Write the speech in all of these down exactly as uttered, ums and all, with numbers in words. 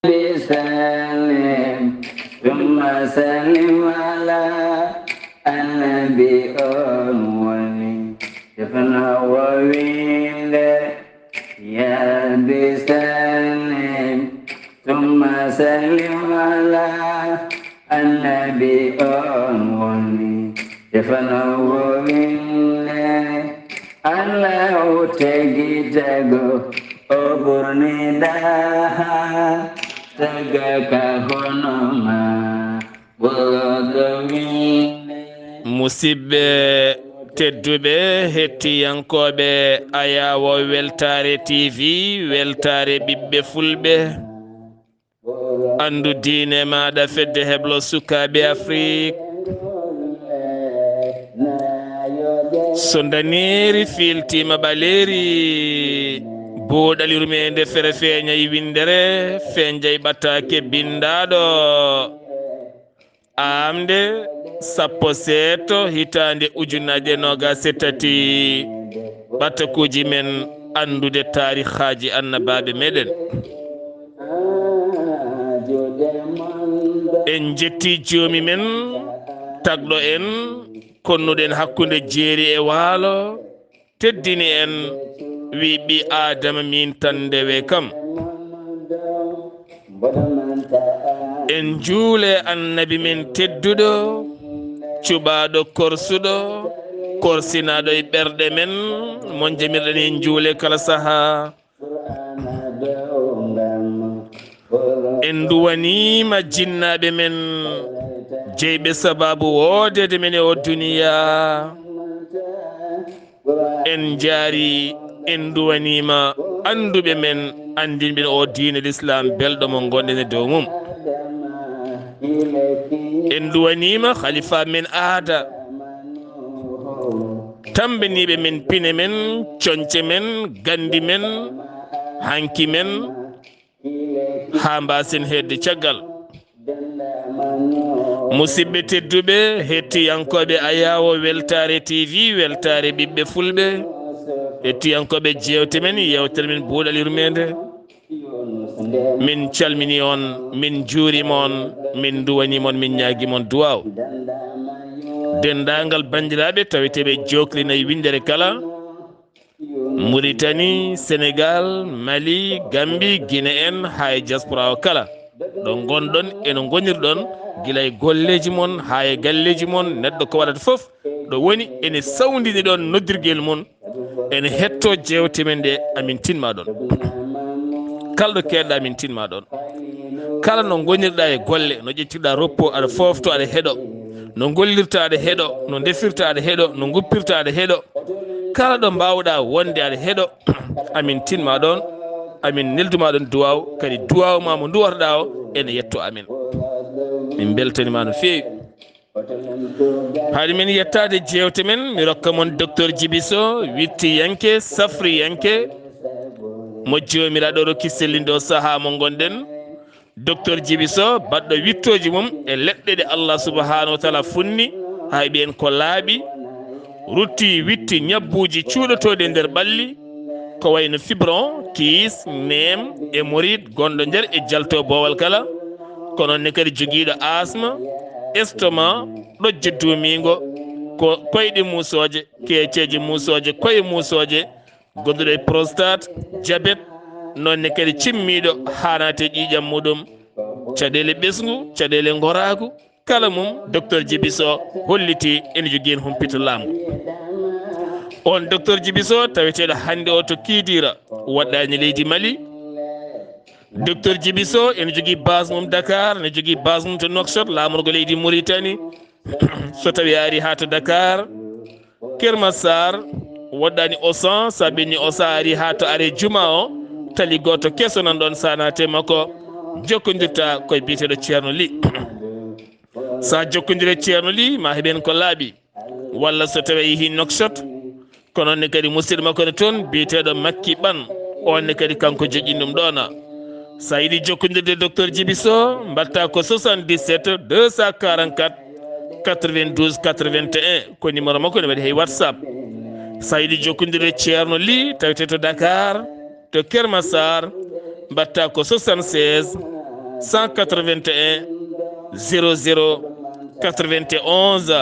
Bi sallim, thumma sallim ala annabi on woni. Defna wowinde, ya bi sallim, thumma sallim ala annabi on woni. Defna wowinde, Allahu tagi tago, o ɓurni daha, taga ka hono ma, ɓurɗo winde. Musidɓe tedduɓe, hettiyankooɓe Ayaawo Weltaare T V, Weltaare Ɓiɓɓe Fulɓe, anndu diine maaɗa, fedde heblo sukaaɓe Afrik. So ndaneeri fiiltiima ɓaleeri, buuɗali rumeende fere feeñay winndere, feeñay ɓataake binndaaɗo. Aamde sappo seeto hitaande ujunaaje noogaas e tati, ɓatakuuji men anndude taarihaaji annabaaɓe meɗen. En njetti joomi men, tagɗo en, konnuɗen hakkunde jeeri e waalo, teddini en, wi ɓi Aadama min tan ndewe kam. En njuule annabi men tedduɗo, cuɓaaɗo korsuɗo, korsinaaɗo e ɓerɗe men, mo njamirɗen e njuule kala sahaa. En nduwaniima jinnaaɓe men, jeyɓe sabaabu woodeede men e o duniyaa. En njaari, en nduwaniima annduɓe men, anndinɓe o diine Lislaam belɗo mo ngonɗen e dow mum. En nduwaniima khalifa men aada, tammbiniiɓe men pine men, coñce men, ganndi men, hanki men, haa mbaasen heedde caggal. Musidɓe tedduɓe, hettiyankooɓe Ayaawo Weltaare T V, Weltaare Ɓiɓɓe Fulɓe, hettiyankooɓe jeewte men, yeewtere men Buuɗal Yurmeende, min calminii on, min njuuriima on, min nduwaniima on, min ñaagiima on duwaaw. Denndaangal banndiraaɓe taweteeɓe jooklinay winndere kala, Muritani, Senegal, Mali, Gambi, Gine en, haa e diaspora o kala. Ɗo ngonɗon, eno ngonirɗon, gila e golleeji mon, haa e galleeji mon, neɗɗo ko waɗata fof, ɗo woni, ene sawndini ɗon noddirgel mum, ene hettoo jeewte men ɗe, amin tinma ɗon. Kala ɗo keedɗa, amin tinma ɗon. Kala no ngonirɗa e golle, no ƴettirɗa repos, aɗa foofto, aɗa heɗo. No gollirta, aɗa heɗo. No ndefirta, aɗa heɗo. No nguppirta, aɗa heɗo. Kala ɗo mbaawɗa wonde, aɗa heɗo. Amin tinma ɗon, amin nelduma ɗon duwaaw, kadi duwaaw ma mo nduwatoɗa o, ene yetto amin. Min mbeltanima no feewi. Haade min yettaade jeewte men, mi rokka mon Docteur Djiby Sow, wittiyanke, safriyanke, mo Joomiraaɗo rokki sellinde o sahaa mo ngonɗen. Docteur Djiby Sow, baɗɗo wittooji mum e leɗɗe ɗe Allah subhanahu wa taala funni, hay ɓeen ko laaɓi, rutti witti ñabbuuji cuuɗotooɗi e nder ɓalli, ko wayno fibron, kiis, neem, hémorroïde, gonɗo nder e jalto boowal kala, ko noon ne kadi jogiiɗo asma, estomac, ɗojjo duumiingo, ko koyɗe muusooje, keeceeje muusooje, koye muusooje, gonduɗo e prostate, diabète, noon ne kadi cimmiiɗo haanaate ƴiiƴam muɗum, caɗeele ɓesngu, caɗeele ngoraagu, kala mum, Docteur Djiby Sow holliti ene jogii heen humpito laamu. On Docteur Djiby Sow taweteeɗo hannde o to Kidira, waɗɗaani leydi Mali. Docteur Djiby Sow ene jogii base mum Dakar, ene jogii base mum to Nouakchott, laamorgo leydi Mauritanie. So tawi a ari haa to Dakar, Kermassar, woɗɗani Auchan, so a ɓenni Auchan a ari haa to arrêt juma o, tali gooto keso nan ɗon, sa naate makko, jokkondirta koye biyeteeɗo Ceerno Ly. Sa jokkondire Ceerno Ly, ma heɓen ko laaɓi. Walla so tawi a yehi Nouakchott, ko noon ne kadi musidɗo makko ne toon, biyeteeɗo Makki Ɓan, on ne kadi kanko joƴƴini ɗum ɗoona. Sa yiɗi jokkondirde Docteur Djiby Sow, mbaɗta ko soixante-dix-sept deux cent quarante-quatre quatre-vingt-douze quatre-vingt-un, ko numéro makko ne waɗi hay WhatsApp. Sa yiɗi jokkondirde Ceerno Ly, tawete to Dakar, to Kermassar, mbaɗta ko soixante-seize cent quatre-vingt-un, zéro zéro, quatre-vingt-onze.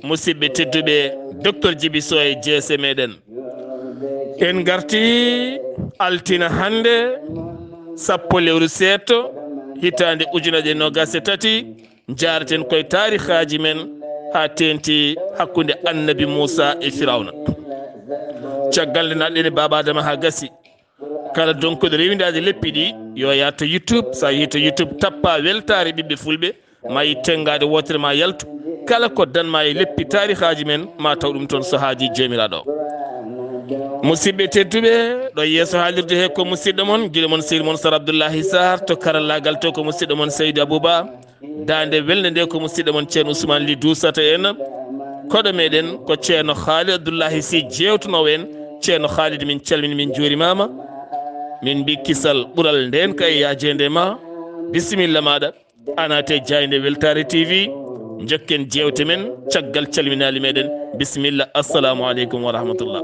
Musidɓe tedduɓe, Docteur Djiby Sow e jeese meɗen. En garti altine hannde, sappo lewru seeɗto, hitaande ujunaaje noogaas e tati, njaaraten koye taarihaaji men haa teeŋti hakkunde Annabi Muusa e Firawna. Caggal nde naatɗen e Baaba Adama haa gasi, kala donkuɗo rewindaade leppi ɗi, yo yaah to YouTube. So a yehii to YouTube, tappa Weltaare Ɓiɓɓe Fulɓe, ma yii tenngaade wootere ma yaltu. Kala ko dan ma e leppi taarihaaji men, ma taw ɗum toon so haajii Joomiraaɗo. Musidɓe tedduɓe, ɗo yeeso haalirde he ko musidɗo mon, giɗo mon, sehil mon Sar Abdullahi Sarr, to karallaagal to ko musidɗo mon Seydi Abouba. Daande welnde nde ko musidɗo mon Ceerno Ousmane Ly duusata en. Koɗo meɗen ko Ceerno Khalid Abdullahi Sy jeewtanoowo en. Ceerno Khalid, min calmini, min njuurimaama. Min mbi kisal ɓural nden kay yaajeende ma. Bisimilla maɗa. A naate jaaynde Weltaare T V. Njokken jeewte men caggal calminaali meɗen. Bisimilla. Assalamu aleykum wa rahmatullah.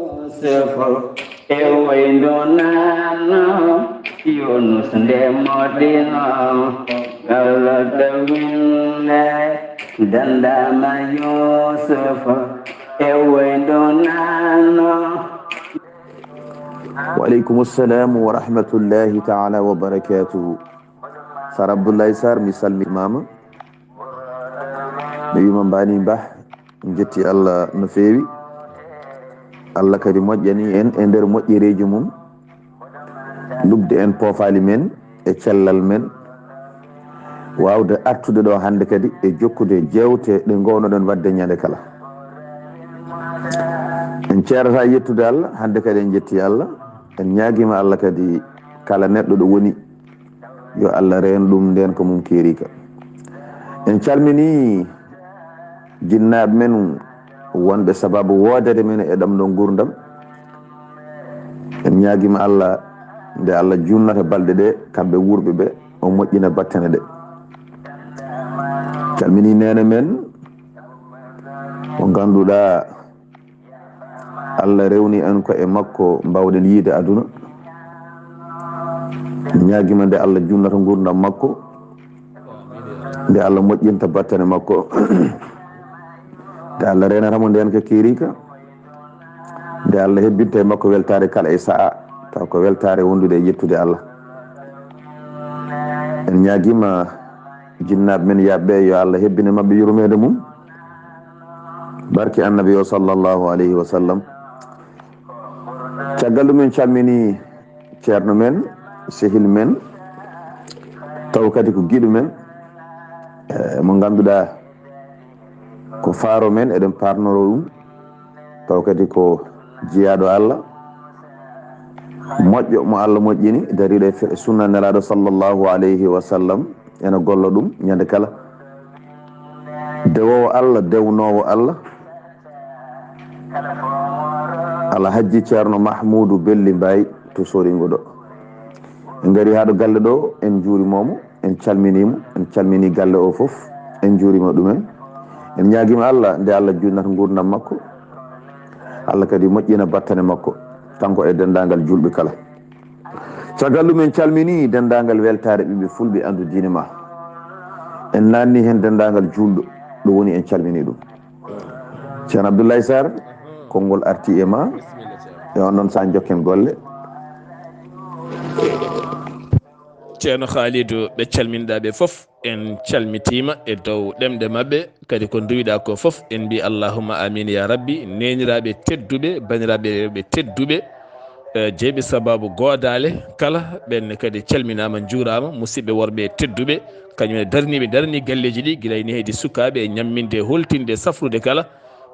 E wayno nano Yunus nde moɗino, Galata winde dandama Yusuf. E wayno nano. Wa aleykum salam wa rahmatullahi taala wa barakatuhu. Sar Abdoulaye Sarr, mi salmimama. Mi wima Mbani Bah, en jetti Allah no feewi. Allah kadi moƴƴani en e nder moƴƴereeji mum, lugde en poofaali men e cellal men, waawde artude ɗo hannde kadi e jokkude jeewte ɗe ngownoɗen waɗde ñande kala. En ceerata yettude Allah, hannde kadi en jetti Allah, en ñaagiima Allah kadi kala neɗɗo ɗo woni, yo Allah reen ɗum ndeen ko mum keerika. En calmini jinnaaɓe men wonɓe sababu woodere men e ɗam ɗo nguurndam. En ñaagiima Allah, nde Allah junnata balɗe ɗe, kamɓe wuurɓe ɓe, o moƴƴina battane ɗe. Calmini neene men mo ngannduɗaa Allah rewni en ko e makko mbawɗen yiide aduna. Ñaagiima nde Allah junnata nguurndam makko, nde Allah moƴƴinta battane makko, nde Allah reenata mo ndeen ko keerika, nde Allah hebbinta e makko weltaare kala e sa'a, taw ko weltaare wondude e yettude Allah. En ñaagiima jinnaaɓe men yaaɓe, yo Allah hebbine maɓɓe yurmeende mum. Barke Annabi o sallallahu alayhi wa sallam. Caggal ɗum en calmini ceerno men, sehil men, taw kadi ko giɗo men, eh, mo ngannduɗaa ko faaro men, eɗen paarnoro ɗum, taw kadi ko jiyaaɗo Allah, moƴƴo mo Allah moƴƴini, dariiɗo e fe-, sunna Nelaaɗo sallallahu alayhi wa sallam, ena golla ɗum ñande kala. Dewoowo Allah, dewnoowo Allah, Alhajji Ceerno Mahmuudu Belli Mbaay to Soringo ɗo. En ngari haa ɗo galle ɗo, en njuurimomo, en calminimo, en calmini galle o fof, en njuurima ɗumen. En ñaagiima Allah, nde Allah junnata nguurndam makko, Allah kadi moƴƴina battane makko, kanko e denndaangal juulɓe kala. Caggal ɗum en calmini denndaangal weltaare ɓiɓɓe fulɓe anndu diine ma. En naanni heen denndaangal juulɗo ɗo woni, en calmini ɗum. Ceerno Abdoulaye Sarr, konngol arti e ma. E on ɗon saha jokken golle. Ceerno Khalidou, ɓe calminɗaa ɓe fof, en calmitiima e dow ɗemɗe maɓɓe, kadi ko nduwiɗaa ko fof, en mbi allahumma amin ya rabbi. Neeniraaɓe tedduɓe, baniraaɓe rewɓe tedduɓe, eh, jeyɓe sababu goodaale kala, ɓenne kadi calminaama, njuuraama. Musidɓe worɓe tedduɓe, kañum en darniiɓe, darnii galleeji ɗi, gila e nehdi sukaaɓe e ñamminde, holtinde, safrude kala.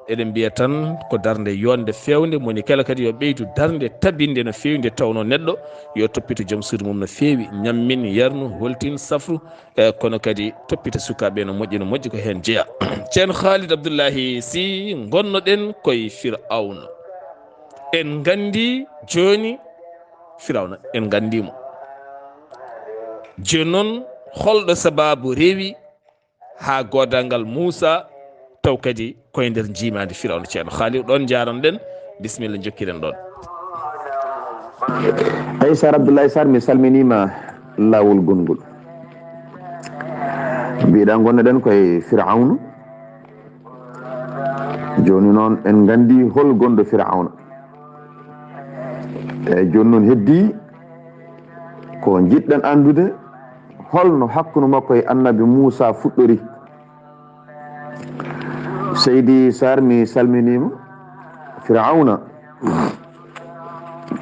Eɗen mbiya tan ko darnde yonde feewnde, moni kala kadi yo ɓeydu darnde tabinde no feewi, nde tawnoo neɗɗo yo toppito joom suudu mum no feewi, ñammin, yarnu, holtin, safru, e kono kadi toppito sukaaɓe no moƴƴi, no moƴƴi ko heen jeyaa. Ceerno Khalid Abdoulahi Sy, ngonnoɗen koye Firawna. En nganndi jooni Firawna, en nganndi mo. Jooni noon, holɗo sabaabu rewi haa goodal ngal Muusa, taw kadi koye nder njiimaandi Firawna? Ceerno Khalid, ɗoon njaaranɗen, bisimilla, njokkiren ɗoon. Eyi, Sar Abdoulaye Sarr, mi salminiima laawol gongol. Mbiɗa ngonnoɗen koye Firawna. Jooni noon en nganndi hol gonɗo Firawna. Eeyi, jooni noon heddii ko njiɗɗen anndude, holno hakkunde makko e Annabi Muusaa fuɗɗori. Seydi Sarr, mi salminiima. Firawna,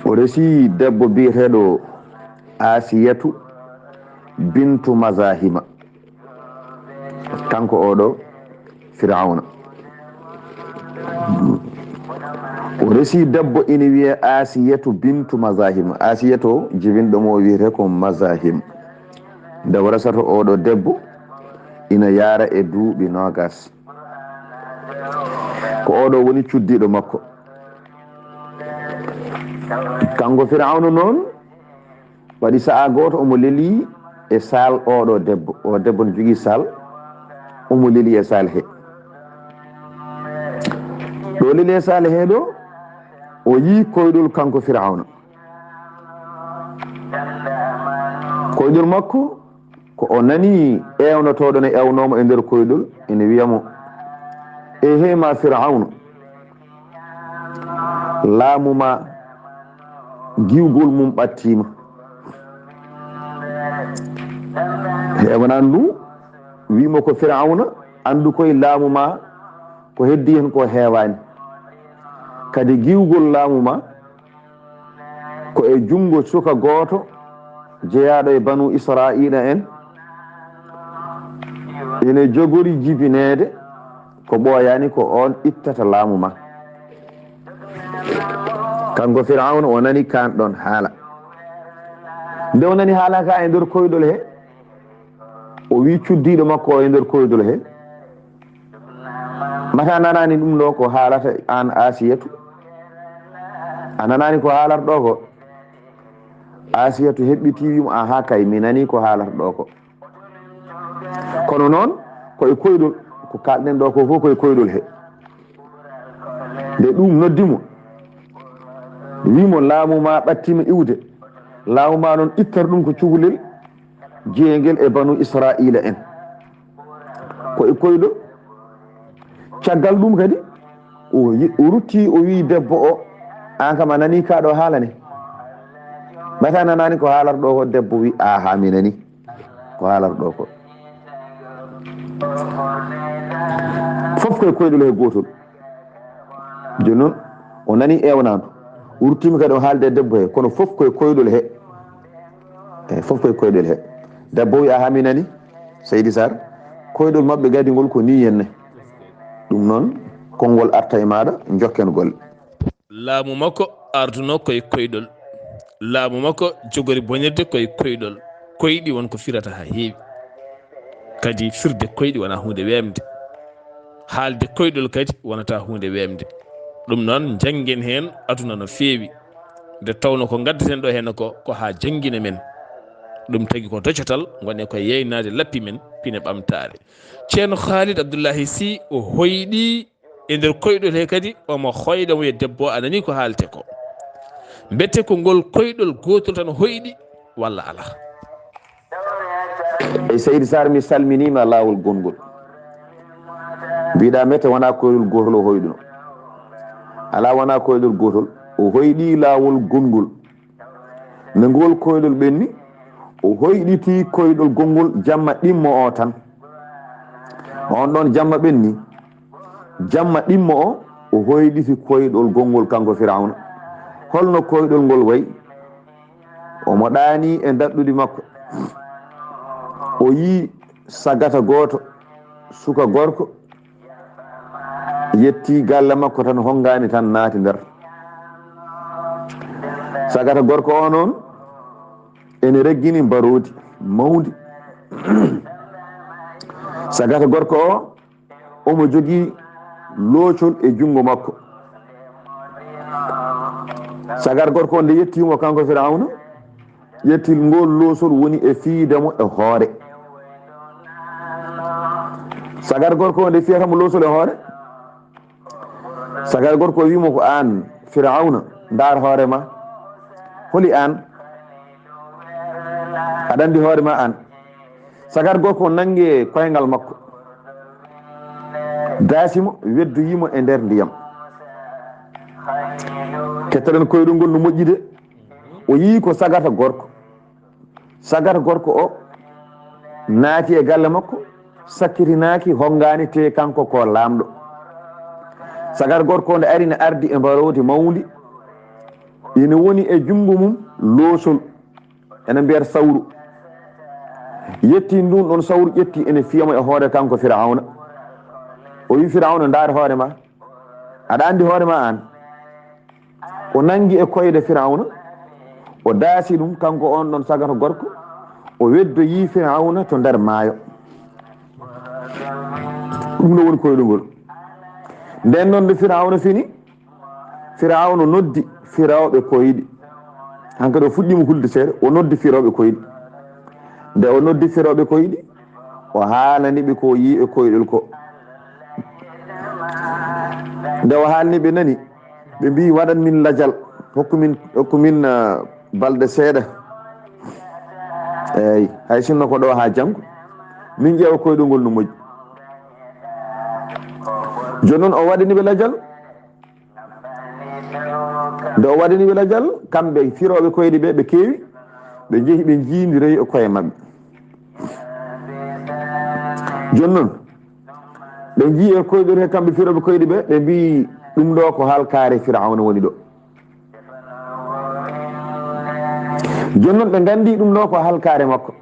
o resi debbo biyeteeɗo Asiyatu bintu Mazahima. Kanko oɗo Firawna. O resi debbo ina wiyee Asiyatu bintu Mazahim. Asiyatu o, jibinɗo mo o wiyetee ko Mazahim. Nde o resata oɗo debbo, ina yaara e duuɓi noogas. Ko oɗo woni cuddiiɗo makko. Kanko Firawna noon, waɗi sa'a gooto omo leli e saal oɗo debbo. O debbo no jogii saal, omo leli e saal he. Ɗo leli e saal he ɗo, o yii koyɗol kanko Firawna. Koyɗol makko, ko o nani ewnotooɗo ne ewnooma e nder koyɗol, ene wiya mo, "Ehe ma Firawna, laamu ma, giwgol mum ɓattiima." Heewanani ɗum, wiimo ko Firawna, anndu koye laamu ma, ko heddi hen ko heewaani. Kadi giwgol laamu ma, ko e junngo suka gooto jeyaaɗo e Banu Israa'iila en, ene jogori jibineede ko ɓooyaani, ko oon ittata laamu ma. Kanko Firawna o nani kaan ɗoon haala. Nde o nani haala ka e nder koyɗol he, o wii cuddiiɗo makko o e nder koyɗol he, "Mata nanaani ɗum ɗo ko haalata aan Asiyatu? A nanaani ko haalata ɗo ko?" Asiyatu heɓɓitii wii mo, "Aha kay, mi nanii ko haalata ɗo ko. Kono noon, ko e koyɗol, ko kaalɗen ɗo ko fof ko e koyɗol he." Nde ɗum noddi mo, wii mo, "Laamu ma ɓattiima iwde. Laamu ma noon ittat ɗum ko cukalel jeeyngel e Banu Israa'iila en." Ko e koyɗol. Caggal ɗum kadi, o yi-, o rutti, o wii debbo o, "Aan kam a nanii kaa ɗo haala ne? Mata a nanaani ko haalata ɗo ko?" Debbo wii, "Aha, mi nanii ko haalata ɗo ko." Fof ko e koyɗol he gootol. Jooni noon, o nanii eewnaandu. O ruttiima kadi o haalde e debbo he, kono fof ko e koyɗol he. Eeyi, fof ko e koyɗol he. Debbo wii, "Aha, mi nanii, Seydi Sarr, koyɗol maɓɓe kadi ngol ko nii henne." Ɗum noon, konngol arta e maaɗa, njokken golle. Laamu makko arduno ko e koyɗol. Laamu makko jogori bonirde ko e koyɗol. Koyɗi won ko firata haa heewi. Kadi firde koyɗi wonaa huunde weemde. Haalde koyɗol kadi wonata huunde weemde. Ɗum noon, njanngen heen aduna no feewi. Nde tawno ko ngaddaten ɗo heen ko, ko haa janngina men. Ɗum tagi ko docatal, ngone ko yeynaade lappi men, pine ɓamtaare. Ceerno Khalid Abdullahi Sy, o hoyɗi e nder koyɗol he kadi, omo hoyɗa mo e debbo, a nanii ko haalte ko. Mbete ko ngol koyɗol gootol tan hoyɗi, walla alaa? Eyi, Seydi Sarr, mi salminiima laawol gonngol. Mbiɗa mete wonaa koyɗol gootol o hoyɗuno. Alaa, wonaa koyɗol gootol. O hoyɗi laawol gonngol. Nde ngol koyɗol ɓenni, o hoyɗiti koyɗol gonngol jamma ɗimmo o tan. On ɗon jamma ɓenni, jamma ɗimmo o, o hoyɗiti koyɗol gonngol kanko Firawna. Holno koyɗol ngol wayi? Omo ɗaani e daɗɗudi makko. O yii sagata gooto, suka gorko, yetti galle makko tan, honngaani tan naati nder. Sagata gorko o noon, ene reggini mbaroodi mawndi. Sagata gorko o, omo jogii loocol e junngo makko. Sagata gorko o nde yettiimo kanko Firawna, ƴetti ngol loosol woni e fiyde mo e hoore. Sagata gorko o nde fiyata mo loosol e hoore, sagata gorko o wii mo, "Ko aan Firawna, ndaar hoore ma. Holi aan? Aɗa anndi hoore ma aan?" Sagar gorko o nangi e koyngal makko, daasi mo, weddoyi mo e nder ndiyam. Kettaɗen koyɗol ngol no moƴƴi de. O yii ko sagata gorko. Sagata gorko o naati e galle makko, sakkitinaaki, honngaani, te kanko ko laamɗo. Sagata gorko o nde ari, ne ardi e mbaroodi mawndi, ina woni e junngo mum loosol, ene mbiyata sawru. Yetti ndun ɗon sawru, ƴetti, ene fiyamo e hoore kanko Firawna. O wi Firawna, ndaar hoore ma. Aɗa anndi hoore ma aan? O nangi e koyɗe Firawna, o daasi ɗum, kanko on ɗon sagata gorko, o weddoyi Firawna to nder maayo. Ɗum no woni koyɗol ngol. Nden noon nde Firawna fini, Firawna noddi firooɓe koyɗi. Hankadi o fuɗɗiima hulde seeɗa, o noddi firooɓe koyɗi. Nde o noddi firooɓe koyɗi, o haalani ɓe ko o yii e koyɗol ko. Nde o haalni ɓe nani, ɓe mbi, "Waɗan min lajal, hokku min, hokku min, ah, balɗe seeɗa. Eey, hay sinno ko ɗo haa janngo, min ƴeewa koyɗol ngol no moƴƴi." Jooni noon o waɗani ɓe lajal. Nde o waɗani ɓe lajal, kamɓe firooɓe koyɗi ɓe, ɓe keewi, ɓe njehi, ɓe njiindiroyi e koye maɓɓe. Jooni noon, ɓe njii e koyɗol he kamɓe firooɓe koyɗi ɓe, ɓe mbi, "Ɗum ɗo ko halkaare Firawna woni ɗo." Jooni noon, ɓe nganndi ɗum ɗo ko halkaare makko.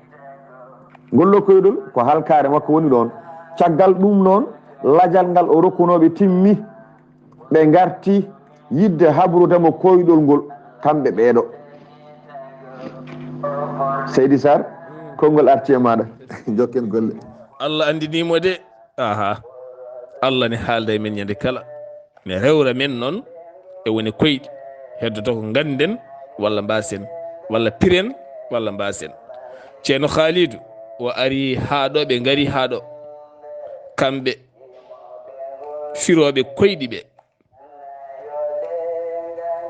Ngol ɗo koyɗol ko halkaare makko woni ɗoon. Caggal ɗum noon, lajal ngal o rokkunooɓe timmi. Ɓe ngarti yidde habrude mo koyɗol ngol, kamɓe ɓeeɗo. Seydi Sarr, konngol arti e maaɗa. Njokken golle. Allah anndinii mo de. Aha. Allah ne haalda e men ñande kala. Ne rewra men noon e wone koyɗi. Heddoto ko ngannden, walla mbaasen, walla piren, walla mbaasen. Ceerno Khalidou, o ari haa ɗo, ɓe ngari haa ɗo. Kamɓe firooɓe koyɗi ɓe.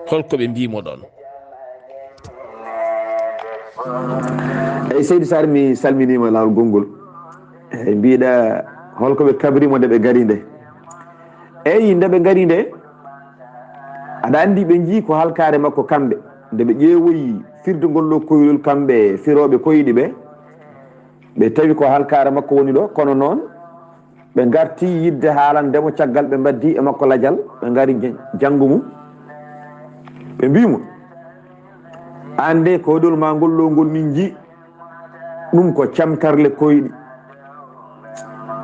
Holko ɓe mbii mo ɗon? Eyi, Seydi Sarr, mi salminiima laawol gonngol. Eyi, mbiɗa holko ɓe kabri mo nde ɓe ngari nde? Eyi, nde ɓe ngari nde, aɗa anndi ɓe njii ko halkaare makko kamɓe. Nde ɓe ƴeewoyi firde ngol ɗo koyɗol kamɓe firooɓe koyɗi ɓe, ɓe tawi ko halkaare makko woni ɗo, kono noon ɓe ngarti yidde haalande mo caggal ɓe mbaddi e makko lajal, ɓe ngari ja-, janngo mum. Ɓe mbii mo, "Aan de koyɗol ma ngol ɗo ngol min njii, ɗum ko camtarle koyɗi.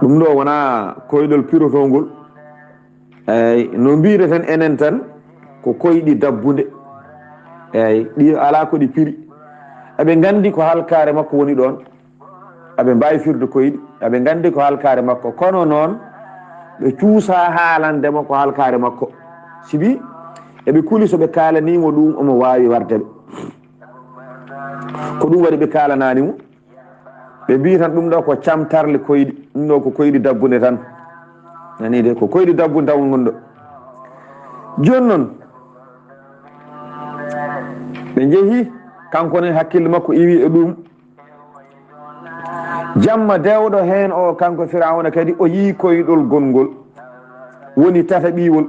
Ɗum ɗo wonaa koyɗol pirotongol." Eey, no mbiireten enen tan, ko koyɗi dabbunde. Eey, ɗi alaa ko ɗi piri. Eɓe nganndi ko halkaare makko woni ɗoon. Eɓe mbaawi firde koyɗi. Eɓe nganndi ko halkaare makko. Kono noon, ɓe cuusaa haalande mo ko halkaare makko. Sibi, eɓe kuli so ɓe kaalanii mo ɗum, omo waawi warde ɓe. Ko ɗum waɗi ɓe kaalanaani mo. Ɓe mbii tan ɗum ɗo ko camtarle koyɗi, ɗum ɗo ko koyɗi dabbunde tan. Nanii de, ko koyɗi dabbunde tan woni ɗo. Jooni noon, ɓe njehi, kanko ne hakkille makko iwi e ɗum. Jamma dewɗo heen o, kanko Firawna kadi, o yii koyɗol gonngol, woni tataɓiiwol.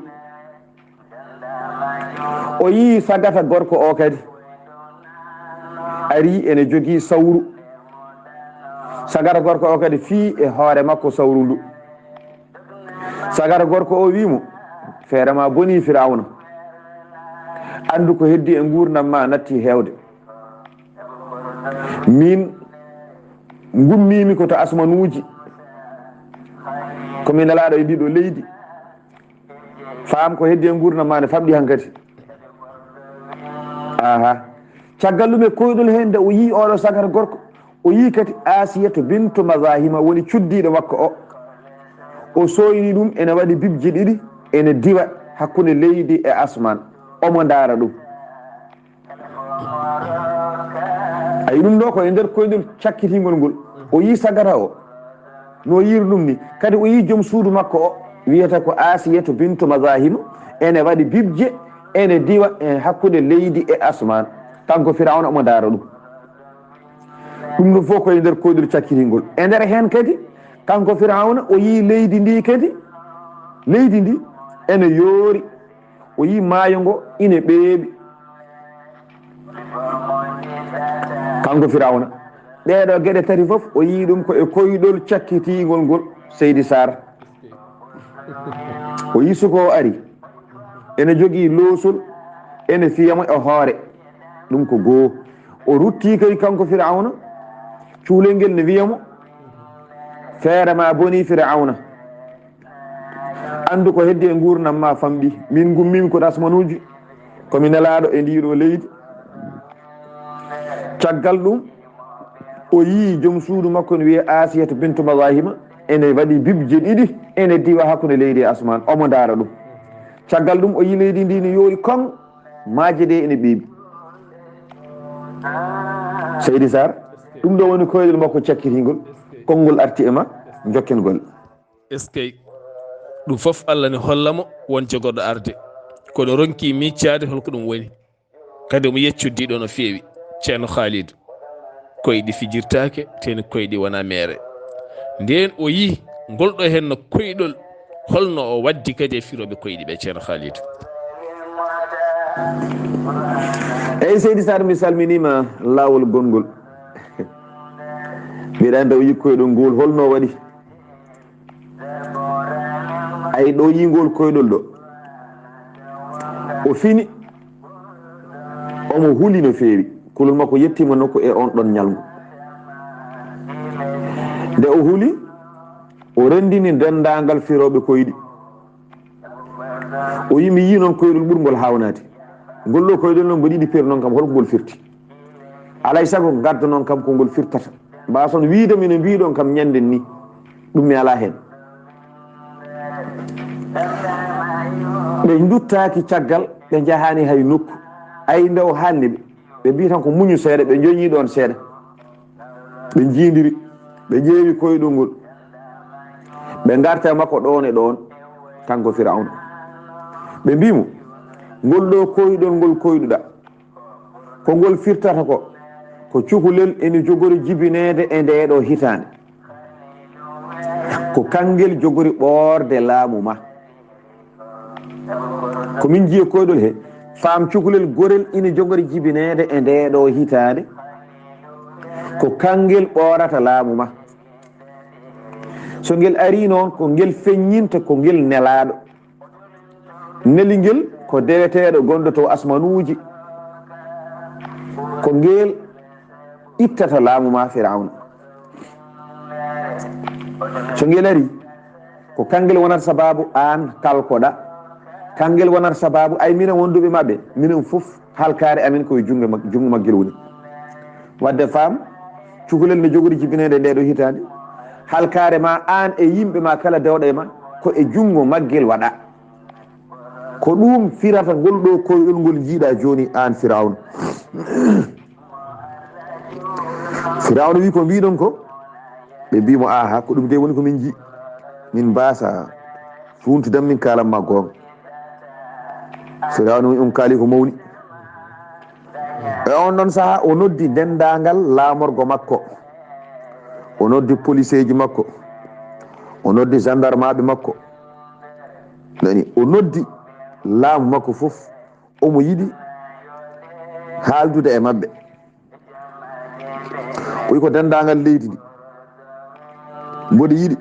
O yii sagata gorko o kadi ari ene jogii sawru. Sagata gorko o kadi fii e hoore makko sawru ndu. Sagata gorko o wii mo, "Feere ma bonii, Firawna. Anndu ko heddi e nguurndam ma natti heewde. Min ngummiimi ko to asmanuuji. Ko mi nelaaɗo e ndiɗo leydi. Faam ko heddi e nguurndam ma ne famɗi hankadi." Aha. Caggal ɗum e koyɗol heen, nde o yii oɗo sagata gorko, o yii kadi Asiyatu bintu Mazahima woni cuddiiɗo makko o. O sooyni ɗum ene waɗi bibje ɗiɗi, ene diwa hakkunde leydi e asmaan. Omo ndaara ɗum. Ayi, ɗum ɗo ko e nder koyɗol cakkitingol ngol. O yii sagata o, no yiiri ɗum ni. Kadi o yii joom suudu makko o, wiyata ko Asiyatu bintu Mazahima, ene waɗi bibje, ene diwa e hakkunde leydi e asmaan. Kanko Firawna omo ndaara ɗum. Ɗum ɗum fof koye nder koyɗol cakkitingol. E nder heen kadi, kanko Firawna, o yii leydi ndi kadi, leydi ndi ene yoori. O yii maayo ngo ine ɓeeɓi. Kanko Firawna, ɗeeɗo geɗe tati fof, o yii ɗum ko e koyɗol cakkitiingol ngol, Seydi Saar. O yii suko o ari, ene jogii loosol, ene fiya mo e hoore. Ɗum ko goo. O rutti kadi kanko Firawna, cuulel ngel ne wiya mo, "Feere ma boni Firawna. Anndu ko heddi e nguurndam ma famɗi. Min ngummiimi ko asmanuuji, ko mi nelaaɗo e ndii ɗoo leydi." Caggal ɗum, o yii joom suudu makko no wiyee Asiyatu bintu Mazahima, ene waɗi bibje ɗiɗi, ene diwa hakkunde leydi e asmaan, omo ndaara ɗum. Caggal ɗum, o yii leydi ndi no yoori koŋ, maaje ɗe ene ɓeeɓi. Seydi Saar, ɗum ɗo woni koyɗol makko cakkitingol, konngol arti e ma, njokken golle. Eskey, ɗum fof Allah ne holla mo won jogorɗo arde. Kono ronki miccaade holko ɗum woni. Kadi omo yecco diɗo no feewi. Ceerno Khalidou, koyɗi fijirtaake, teni koyɗi wona meere. Ndeen o yii ngol ɗo henno koyɗol, holno o waddi kadi e firooɓe koyɗi ɓe, Ceerno Khalidou? Eyi, Seydi Saar, mi salminiima laawol gonngol. Mbiɗa anndi o yii koyɗol ngol, holno o waɗi? Ay, ɗo yii ngol koyɗol ɗo, o fini, omo huli no feewi. Kulol makko yettiima nokku e on ɗon ñalngu. Nde o huli, o renndini denndaangal firooɓe koyɗi. O yii, "Mi yii noon koyɗol ɓurngol haawnaade. Ngol ɗo koyɗol noon, mboɗo yiɗi peer noon kam, holko ngol firti? Alaa e sago ngadda noon kam ko ngol firtata. Mbaason wiyde mi no mbiiɗon kam ñannden ni. Ɗum mi alaa heen." Ɓe nduttaaki caggal, ɓe njahaani hay nokku. Ay, nde o haalni ɓe, ɓe mbii tan ko muñu seeɗa, ɓe njoñii ɗoon seeɗa. Ɓe njiindiri, ɓe ƴeewi koyɗol ngol. Ɓe ngarti e makko ɗoon e ɗoon, kanko Firawna. Ɓe mbii mo, "Ngol ɗo koyɗol ngol koyɗuɗaa, ko ngol firtata ko, ko cukalel ene jogori jibineede e ndee ɗo hitaande. Ko kanngel jogori ɓoorde laamu ma." Ko min njiyi koyɗol he, faam cukalel gorel ina jogori jibineede e ndee ɗo hitaande. Ko kanngel ɓoorata laamu ma. So ngel arii noon, ko ngel feññinta ko ngel nelaaɗo. Neli ngel ko deweteeɗo gonɗo to asmanuuji. Ko ngel ittata laamu ma Firawna. So ngel arii, ko kanngel wonata sabaabu aan kalkoɗaa. Kanngel wonata sabaabu, ay, minen wonduɓe maɓɓe, minen fof, halkaare amen ko e junngo mag-, junngo maggel woni. Wadde faam, cukalel ne jogori jibineede ndee ɗo hitaande. Halkaare ma aan e yimɓe ma kala dewɗo e ma, ko e junngo maggel waɗaa. Ko ɗum firata ngol ɗo koyɗol ngol njiiɗaa jooni aan Firawna. Firawna wi, "Ko mbiiɗon ko?" Ɓe mbii mo, "Aha, ko ɗum de woni ko min nji. Min mbaasa funtudan min kaalan ma goonga." Firawna wi, "On kaali ko mawni." E on ɗon saha, o noddi denndaangal laamorgo makko. O noddi poliseeji makko. O noddi jandarmaaɓe makko. Nani, o noddi laamu makko fof. Omo yiɗi haaldude e maɓɓe. O wi, "Ko denndaangal leydi ndi. Mboɗo yiɗi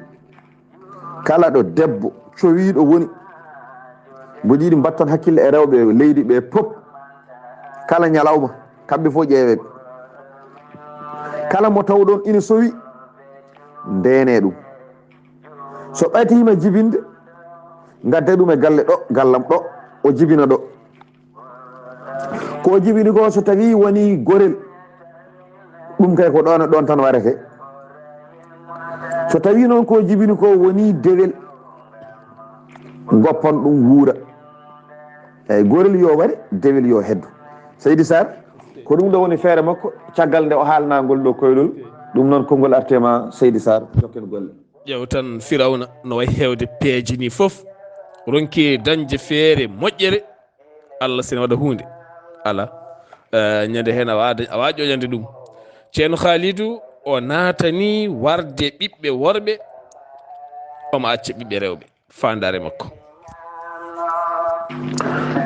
kala ɗo debbo cowiiɗo woni, mboɗo yiɗi mbatton hakkille e rewɓe leydi ɓe pop. Kala ñalawma, kamɓe fof ƴeewee ɓe. Kala mo tawɗon ina sowi, ndeenee ɗum. So ɓatiima jibinde, ngadde ɗum e galle ɗo, gallam ɗo, o jibina ɗo. Ko o jibini ko, so tawii wonii gorel, ɗum kay ko ɗoon e ɗoon tan warete. So tawii noon ko o jibini ko wonii dewel, ngoppon ɗum wuura. Eyi, gorel yo waɗe, dewel yo heddo." Seydi Saar, ko ɗum ɗo woni feere makko, caggal nde o haalnaa ngol ɗo koyɗol, ɗum noon konngol artema, Seydi Saar, jokken golle. Ƴeew tan Firawna no wayi heewde peeje ni fof, ronki dañde feere moƴƴere, Allah sene waɗa huunde. Alaa. Eh, ñande heen a waawa, a waawa ƴoƴande ɗum. Ceerno Khalidou, o naatani warde ɓiɓɓe worɓe, omo acca ɓiɓɓe rewɓe. Faandaare makko.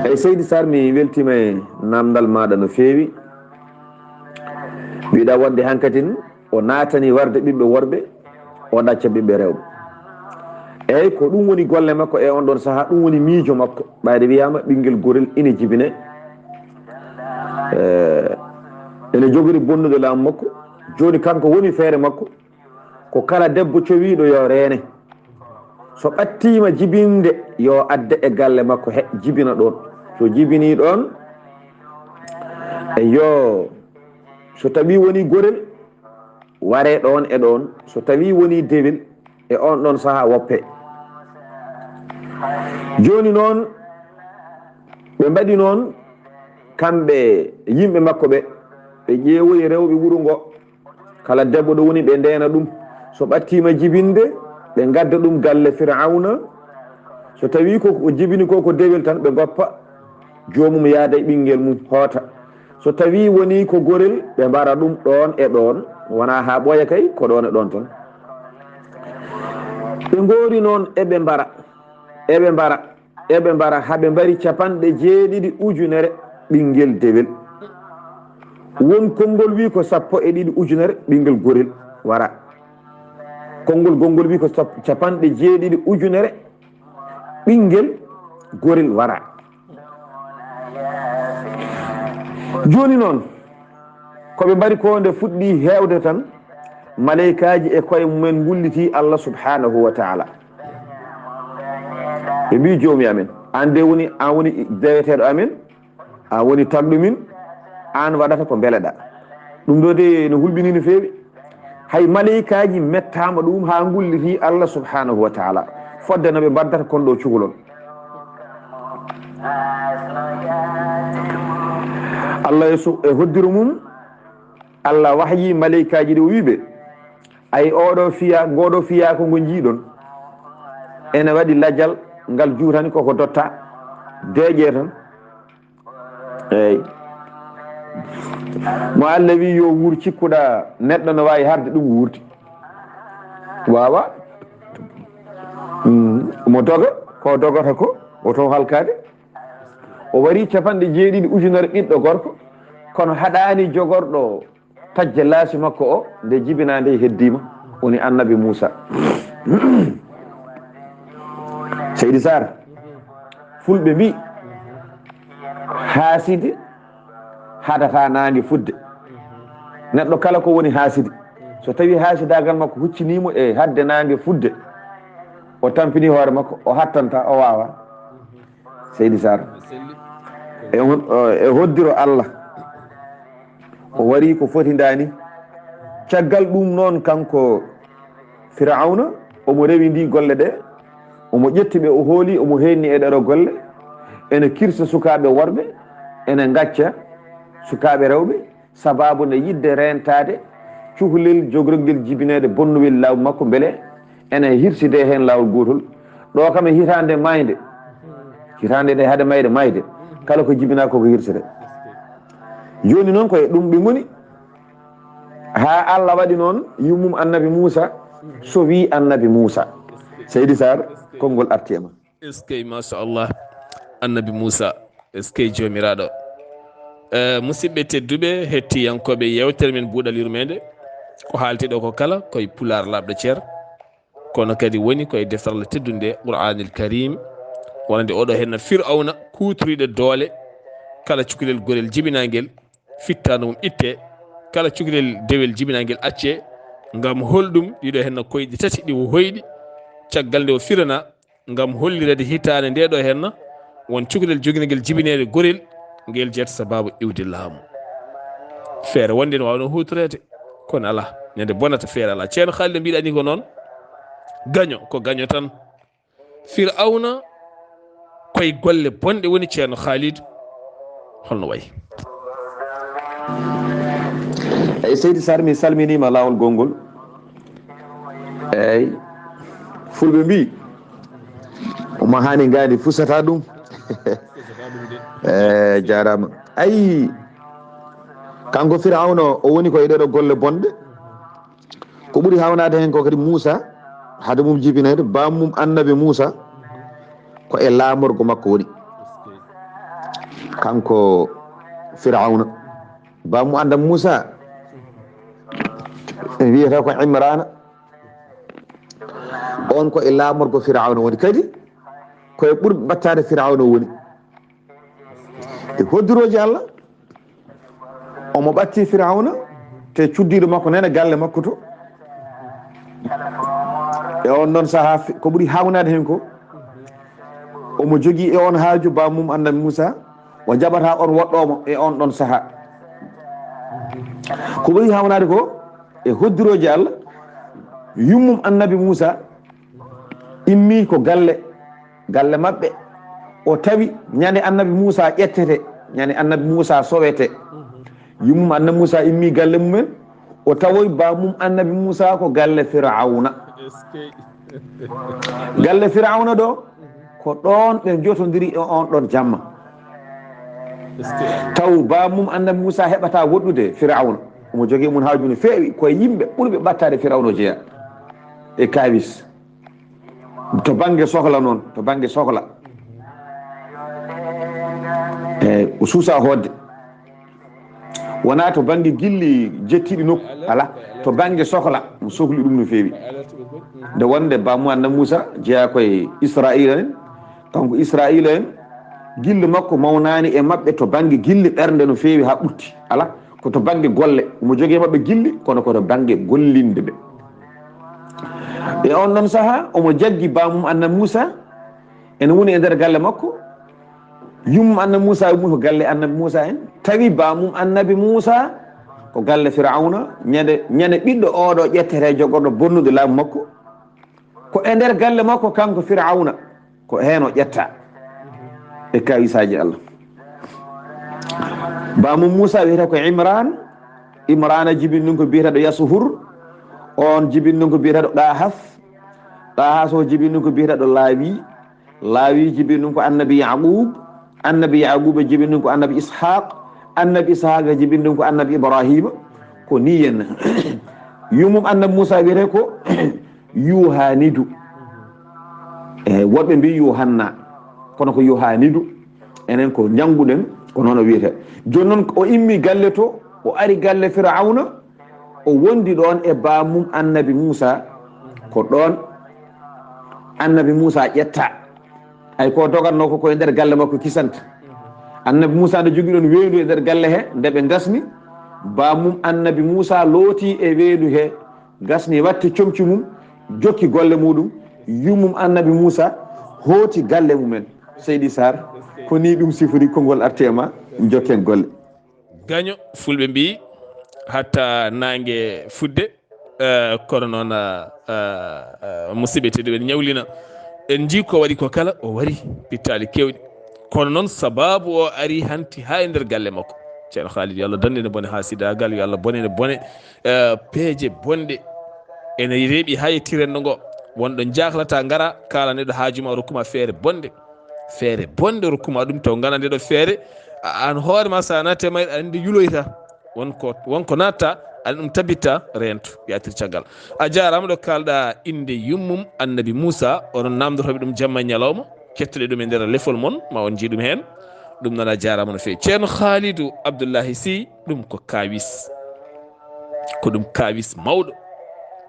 Eyi, Seydi Sarr, mi weltiima e naamndal maaɗa no feewi. Mbiɗa wonde hankatin o naatani warde ɓiɓɓe worɓe, o ɗacca ɓiɓɓe rewɓe. Eyi, ko ɗum woni golle makko e on ɗon sahaa, ɗum woni miijo makko. Ɓayde wiyaama ɓinngel gorel ina jibine, eh, ene jogori bonnude laamu makko. Jooni kanko woni feere makko. Ko kala debbo cowiiɗo yo reene. So ɓattiima jibinde, yo adde e galle makko he jibina ɗoon. So jibinii ɗoon, e yo, so tawii wonii gorel, waree ɗoon e ɗoon. So tawii wonii dewel, e oon ɗoon sahaa woppee. Jooni noon, ɓe mbaɗi noon, kamɓe yimɓe makko ɓe, ɓe ƴeewoyi rewɓe wuro ngo. Kala debbo ɗo woni, ɓe ndeena ɗum. So ɓattiima jibinde, ɓe ngadda ɗum galle Firawna. So tawii ko o jibini ko, ko dewel tan, ɓe ngoppa joomum yaada e ɓinngel mum, hoota. So tawii wonii ko gorel, ɓe mbara ɗum ɗoon e ɗoon. Wonaa haa ɓooya kay, ko ɗoon e ɗoon tan. Ɓe ngoori noon, eɓe mbara, eɓe mbara. Eɓe mbara, haa ɓe mbari capanɗe jeeɗiɗi ujunere ɓinngel dewel. Won konngol wii ko sappo e ɗiɗi ujunere ɓinngel gorel wara. Konngol gonngol wii ko sap-, capanɗe jeeɗiɗi ujunere ɓinngel gorel wara. Jooni noon, ko ɓe mbari ko nde fuɗɗii heewde tan, maleykaaji e koye mumen ngullitii Allah subhanahu wa taala. Ɓe mbii, "Joomi amen, aan de woni, aan woni deweteeɗo amen, aan woni tagɗo min, aan waɗata ko mbeleɗaa." Ɗum ɗo de no hulɓinii no feewi. Hay maleykaaji mettaama ɗum haa ngullitii Allah subhanahu wa taala, fodde no ɓe mbaddata kon ɗo cukalon. Allah e su-, e hoddiro mum, Allah wahyi maleykaaji ɗi, o wii ɓe, "Ay, oɗo fiya-, ngoɗo fiyaako ngo njiiɗon, ene waɗi lajal ngal juutani koko dotta, deeƴe tan." Eey. Mo Allah wi yo wuur, cikkuɗa neɗɗo no waawi harde ɗum wuurdi? Waawa. Mm, mo doga, ko dogata ko, o to halkaade. O wari capanɗe jeeɗiɗi ujunere ɓiɗɗo gorko, kono haɗaani jogorɗo tajje laasi makko o, nde jibinaa nde heddiima, woni annabi Muusa. Seydi Sarr, fulɓe mbii, haasidi haɗata naange fudde. Neɗɗo kala ko woni haasidi, so tawi haasidaagal makko hucciniimo e haɗde naange fudde, o tampini hoore makko, o hattanta, o waawa. Seydi Sarr, e hon-, e hoddiro Allah, o wari ko foti ndaani. Caggal ɗum noon, kanko Firawna, omo rewindii golle ɗe, omo ƴetti ɓe, o hooli, omo heenni e ɗeɗo golle, ene kirsa sukaaɓe worɓe, ene ngacca sukaaɓe rewɓe, sababu nde yiɗde reentaade cukalel jogorgel jibineede bonnuwel laamu makko, mbele ene hirsidee heen laawol gootol. Ɗo kam e hitaande maayde, hitaande nde hade mayde, maayde, kala ko jibinaa ko ko hirsete. Jooni noon ko e ɗum ɓe ngoni, haa Allah waɗi noon yummum annabi Muusa, so wii annabi Muusa. Seydi Sarr, konngol arti e ma. Eskey, machallah, annabi Muusa, eskey Joomiraaɗo. Eh, musidɓe tedduɓe, hettiyankooɓe yeewtere men Buuɗal Yurmeende, ko haalti ɗo ko kala koye Pulaar laaɓɗo cer, kono kadi woni koye deftere Allah teddunde, Qur'aanil Kariim, wonande oɗo henna Firawna kuutoriiɗo doole, kala cukalel gorel jibinaangel, fittaandu mum ittee, kala cukalel dewel jibinaangel accee. Ngam holɗum? Ɗiɗo henna koyɗe tati ɗi o hoyɗi, caggal nde o firanaa, ngam hollirde hitaande nde ɗo henna, won cukalel jogingel jibineede gorel, ngel jeeta sababu iwde laamu. Feere wonde ne waawno huutoreede, kono alaa, ñande bonata feere alaa. Ceerno Khalid, mbiɗa ni ko noon, gaño, ko gaño tan. Firawna koye golle bonɗe woni, Ceerno Khalid, holno wayi? Eyi, Seydi Sarr, mi salminiima laawol gonngol. Eyi, fulɓe mbii, o mahaani ngaandi fusata ɗum. Eyi, jaaraama. Ayi, kanko Firawna, o woni ko e ɗeɗo golle bonɗe. ɓuri hawnaade heen ko kadi Muusa, hade mum jibinede, baammum annabi Muusa, ko e laamorgo makko woni. Kanko Firawna. Baammum annabi Muusa, wiyata ko Imrana. On ko e laamorgo Firawna woni. Kadi, ko e ɓurɓe ɓattaade Firawna woni. E hoddirooji Allah, omo ɓatti Firawna, te cuddiiɗo makko nana galle makko to. E on ɗon sahaa, fi-, ko ɓuri hawnaade heen ko, omo jogii e on haaju baammum annabi Muusa, o jaɓata on woɗɗoo mo e on ɗon sahaa. Ko ɓuri hawnaade ko, e hoddirooji Allah, yummum annabi Muusa immii ko galle, galle maɓɓe. O tawi ñande annabi Muusa ƴettete, ñande annabi Muusa sowete. Yummum annabi Muusa immii galle mumen, o tawoy baammum annabi Muusa ko galle Firawna. Galle Firawna ɗo, ko ɗoon ɓe njotondiri e on ɗon jamma. Taw baammum annabi Muusa heɓata woɗɗude Firawna. Omo jogii mum haaju no feewi, ko e yimɓe ɓurɓe ɓattaade Firawna o jeyaa. E kaawis. To bannge sohla noon, to bannge sohla. E o suusa hoodde. Wonaa to bannge gilli jettiiɗi nokku, alaa. To bannge sohla, mo sohli ɗum no feewi. Nde wonde baammum annabi Muusa jeyaa ko e Israa'iila en, kanko Israa'iila en, gilli makko mawnaani e maɓɓe to bannge gilli ɓernde no feewi haa ɓurti. Alaa, ko to bannge golle. Omo jogii e maɓɓe gilli, kono ko to bannge gollinde ɓe. E on ɗon sahaa, omo jaggi baammum annabi Muusa, ene woni e nder galle makko. Yummum annabi Muusa, yummum ko galle annabi Muusa en. Tawi baammum annabi Muusa ko galle Firawna, ñande, ñande ɓiɗɗo oɗo ƴettete jogorɗo bonnude laamu makko. Ko e nder galle makko kanko Firawna, ko heen o ƴetta e kawisaaji Allah. Baammum Muusa wiyetee ko Imran. Imrana jibini ɗum ko biyeteeɗo Yasuhur. On jibini ɗum ko biyeteeɗo Qahas. Qahas o jibini ɗum ko biyeteeɗo Laawi. Laawi jibini ɗum ko annabi Yaqub. Annabi Yaqub jibini ɗum ko annabi Ishaq. Annabi Ishaq jibini ɗum ko annabi Ibrahima. Ko nii en. Yummum annabi Muusa wiyetee ko Yuhanidu. E woɗɓe mbii Yuhanna, kono ko Yuhanidu. Enen ko njannguɗen, ko noon o wiyetee. Jooni noon, o immi galle to, o ari galle Firawna, o wondi ɗoon e baammum annabi Muusa. Ko ɗoon annabi Muusa ƴetta. Ay ko dogatnoo ko, ko e nder galle makko kisanta. Annabi Muusa nde jogii ɗoon weendu e nder galle he, nde ɓe ngasni, baammum annabi Muusa looti e weendu he, gasni, watti comci mum, jokki golle muɗum. Yummum annabi Muusa hooti galle mumen. Seydi Sarr, ko nii ɗum sifori konngol arti e ma, jokken golle. Gaño, fulɓe mbii, hatta naange fudde, eh, kono noon, eh, eh, eh, musidɓe tedduɓe, en ñawlina. En njii ko waɗi ko kala, o wari pittaali keewɗi. Kono noon, sabaabu o ari hanti haa e nder galle makko. Ceerno Khalid, yo Allah dandu en e bone haasidaagal, yo Allah bone en e bone, eh, peeje bonɗe. Ene reeɓi haa e tirenndo ngo. Wonɗo njaaklata, ngara, kaala neɗɗo haaju ma, rokkuma feere bonde. Feere bonde rokkuma ɗum, taw ngana nde ɗo feere, a-, an hoore ma, so a naati e mayre, aɗa anndi yuloyta. Won ko, won ko natta, aɗa ɗum tabitta, reento, yaatir caggal. A jaaraama ɗo kaalɗa innde yummum annabi Muusa, onon naamndotooɓe ɗum jamma e ñalawma, kettoɗe ɗum e nder lefol mon, ma on njii ɗum heen. Ɗum noon a jaaraama no feewi. Ceerno Khaalidu Abdullahi Sy, ɗum ko kaawis. Ko ɗum kaawis mawɗo,